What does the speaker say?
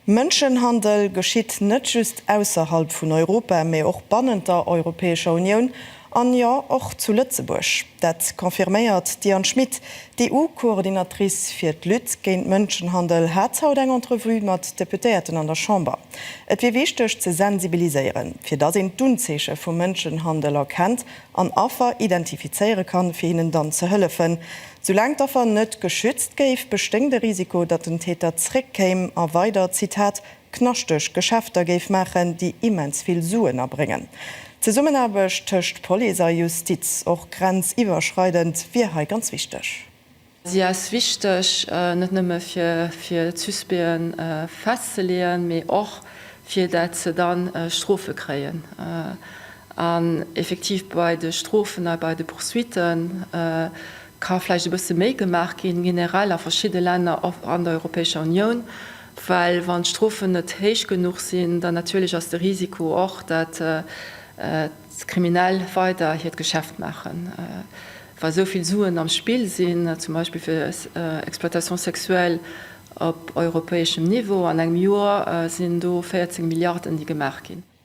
Mënschenhandel geschitt net just ausserhalb vun Europa, mee och bannent der Europäescher Unioun an, jo, och zu Lëtzebuerg. Dat confirméiert d'Diane Schmit. D'EU-Coordinatrice fir d'Lutte géint Mënschenhandel hat haut eng Entrevue mat Deputéierten an der Chamber. Et wier wichteg ze sensibiliséieren, fir datt een d'Unzeeche vum Mënschenhandel erkennt an Affer identifizéiere kann, fir hinnen dann ze hëllefen. Soulaang d'Affer net geschützt géif, bestéing de Risiko, datt den Täter zréckkéim a weider, Zitat, knaschteg Geschäfter géif maachen, déi immens vill Suen abréngen. D'Zesummenaarbecht tëscht Police a Justiz, och grenziwwerschreidend, wier hei ganz wichteg. Si ass wichteg, net nëmme fir d'Suspecten festzeleeën, mee och fir dat se dann Strofe kréien. An effektiv bei de Strofen a bei de Poursuitten ka vläicht e bësse méi gemaach ginn, generell a verschidde Länner, och an der Europäescher Unioun, well wann d'Strofen net héich genuch sinn, dann natierlech ass de Risiko och, dat d'Kriminell weider hiert Geschäft maachen. Wa sou vill Suen am Spill sinn, zum Beispill fir Exploitation sexuelle op europäeschem Niveau, an engem Joer sinn do 14 Milliarden, déi gemaach ginn.